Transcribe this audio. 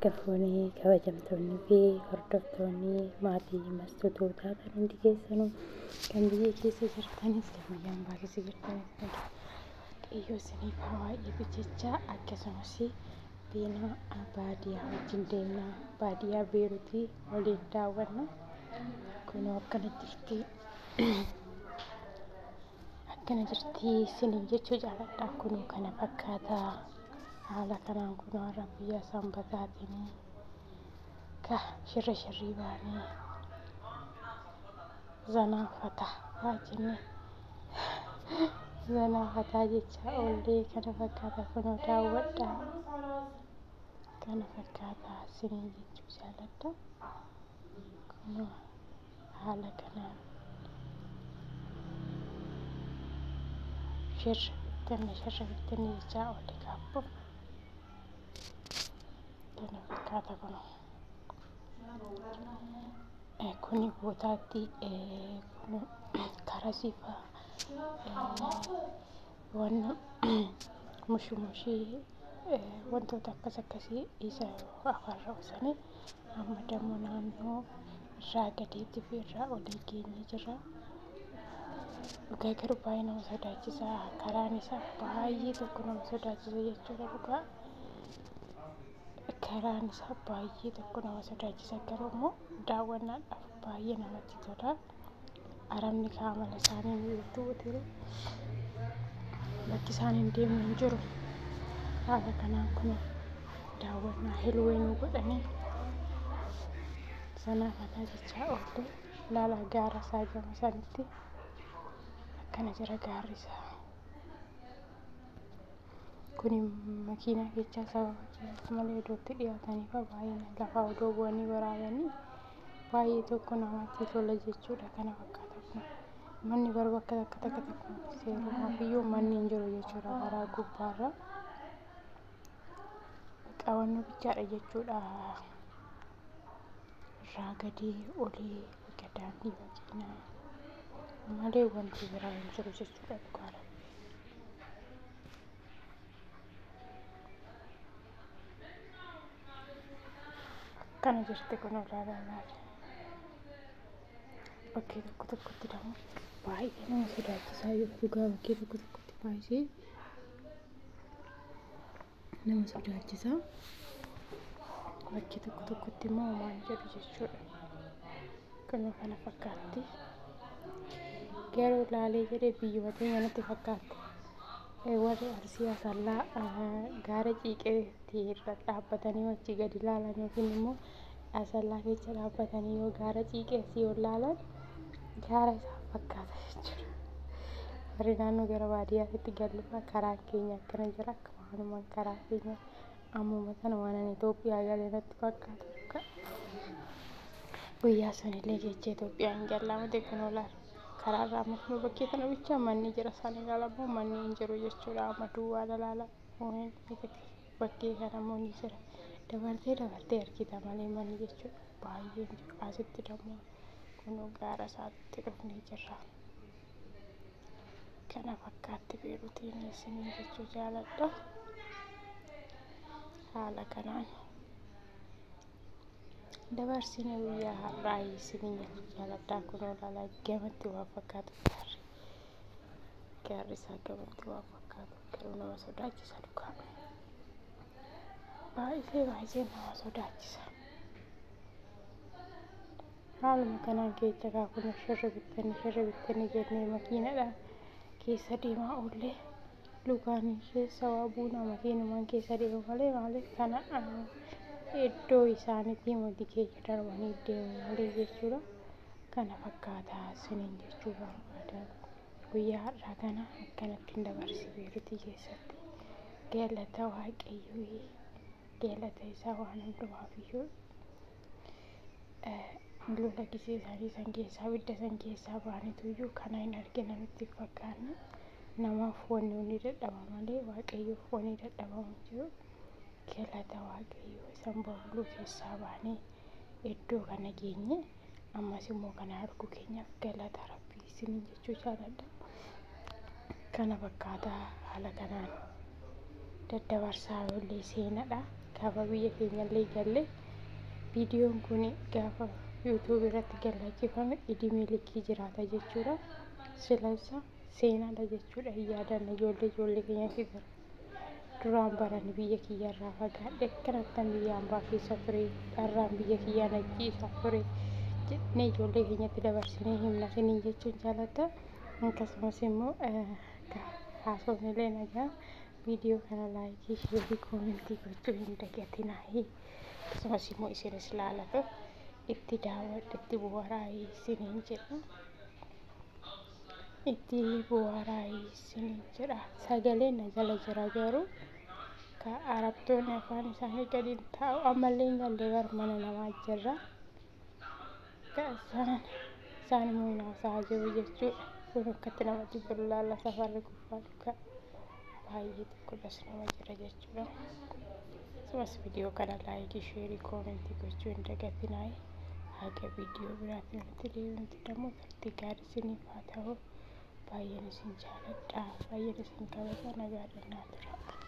Harka fuunee kabajamtoonnii fi hordoftoonni maatii mastuutuu taatan hundi keessanuu kan biyya keessa jirtanis kan biyya ambaa keessa jirtanis Waaqayyo isiniif haa baay'atu jecha akkasumas beenaa baadiyyaa wajjin deemnaa baadiyyaa Beeruutii waliin daawwanna. Kunoo akkana jirti. Akkana jirti isiniin jechuu jaaladha. Kunoo kana fakkaata. Haala kanaan kunoo har'a guyyaa sanbataatiin ka shirra shirrii baanee zanaa fataa haa jennee zanaa fataa jecha oollee kana fakkaata kunoo daawwadha. Kana fakkaata isiniin jechuu jaaladha. Kunoo haala kanaan shirra bittinne shirra bittinne jechaa oolle kaabbu. Kana fakkaata kunoo. Kuni bootaatti karasii fa'aa waan mushumushii wantoota akkas akkasii isa afarra usanii amma dammoo naannoo irraa gadiitti fi irraa olii geenye jirra. Dhugaa garuu baay'ee nama sodaachisa. Karaan isaa baay'ee tokko nama sodaachisa jechuudha dhugaa. Karaan isaa baay'ee tokko nama sodaachisa garuu immoo daawwannaadhaaf baay'ee namatti tola. Arabni kaamala isaanii nu jiru. Bakki isaan hin deemne hin jiru. Haala kanaan kun daawwannaa hilwee nu godhanii sanaa fataa jechaa oolle ilaala gaara isaa gama sanitti akkana jira gaarri isaa. Kuni makiinaa keessa sababa jiruuf malee iddootti dhiyaatanii fa baay'ina lafaa odoo bu'anii waraabanii baay'ee tokko namatti tola jechuudha kana fakkaata kun. Manni garuu bakka takka takka takka seerumaaf iyyuu manni hin jiru jechuudha karaa gubbaarra. Qaawwannu bichaadha jechuudha. Irraa gadii olii bakka daandii makiinaa malee wanti biraa hin jiru jechuudha dhugaa rabbi. Akkana jirti kun ilaalaa ilaala. Bakkee tokko tokkotti dammoo baay'ee nama sodaachisaa jiru dhugaa bakkee tokko tokkotti baay'ee nama sodaachisa. Bakkee tokko tokkotti immoo homaa hin jedhu jechuudha. Kunoo kana fakkaatti. Garuu laalee jedhee biyyuma teenya natti fakkaatti. Warri Arsii Asallaa gaara ciiqeetti irra dhaabbatanii achii gadi ilaalan yookiin immoo Asallaa keessa dhaabbatanii yoo gaara ciiqeessi yoo ilaalan gaara isaan fakkaata jechuudha. Warri naannoo gara baadiyyaatti gallu karaan keenya akkana jira akka waanumaan karaa keenya ammuma kana waan ani Itoophiyaa galee natti fakkaata. Guyyaa sanillee jecha Itoophiyaa hin gallaa miti kun olaal. Karaarraa amma bakkee kana bicha manni jira isaan ilaala manni hin jiru jechuudha amma duwwaa dalaala bakkee kana immoo ni jira. Dabartee dabartee argita malee manni jechuudha baay'ee hin jiru asitti dammoo kunoo gaara isaatti dhufnee jirra. Kana fakkaatti Beeruutiin isinii jechuu jaaladha. Haala kanaan dabarsine guyyaa har'aa isinii jechuu jaaladha. Kunoo ilaalaa gamatti waan fakkaatu gaarri. Gaarri isaa gamatti waan fakkaatu garuu nama sodaachisa dhugaa. Baay'ee baay'ee nama sodaachisa. Haaluma kanaan keessa kaafnu shirra bittinne shirra bittinne jennee makiinadhaan keessa deemaa oollee lukaan keessa waa buuna makiinumaan keessa deemu malee maaliif kana iddoo isaaniitii miti keessa darbanii deemu malee jechuudha. Kana fakkaata isiniin jechuu barbaada. Guyyaa har'aa kana akkanatti hin dabarse Beeruutii keessatti. Galata Waaqayyoo galata isaa waan hundumaaf iyyuu lola gisee isaanii san keessaa abidda san keessaa ba'anitu iyyuu kana hin argina nutti hin fakkaanne. Namaaf wanni hundi dadhaba malee Waaqayyoof wanni dadhabamu hin jiru. Galata Waaqayyoo isan booluu keessaa baanee iddoo kana geenye ammas immoo kana arguu keenyaaf galata Rabbii isiniin jechuu jaaladha. Kana fakkaataa haala kanaan daddabarsaa oollee seenadha. Gaafa biyya keenyallee galle viidiyoon kun gaafa yuutuub irratti gallakkifame idimee likkii jiraata jechuudha. Silasa seenaadha jechuudha. Hin yaadanna ijoollee keenya fi duraan baran biyya kiyyarraa fagaadhe akkanattan biyya hambaa keessa ture, dharraan biyya kiyyaa najjiisaa ture jennee ijoollee keenyatti dabarsinee himna isiniin jechuun jaalladha. Akkasumas immoo haasofnillee nagaa viidiyoo kana laayikii, sheerii, koomentii gochuu hin dagatinaa. Akkasumas immoo isinis ilaalatu itti daawwadha, itti bohaaraa isiniin jedha. Itti bohaaraa isiniin jedha. Sagaleen na jala jira garuu ka arabtoonni afaan isaanii gadi hin taa'u, ammallee hin galle bar, mana namaa jirra. Ka isaan immoo hin haasa'aa jiru jechuudha. Kun akkatti namatti tolu laalla, safarri gubbaa dhugaa baay'ee xiqqoodhas nama jira jechuudha. Akkasumas viidiyoo kana laayikii, sheerii, koomentii gochuu hin dagatinaa. Haga viidiyoo biraatiin walitti deebinutti immoo turtii gaarii isiniif haa ta'u. Baay'een isin jaaladha. Baay'een isin kabaja. Nagaadhaan naa tura.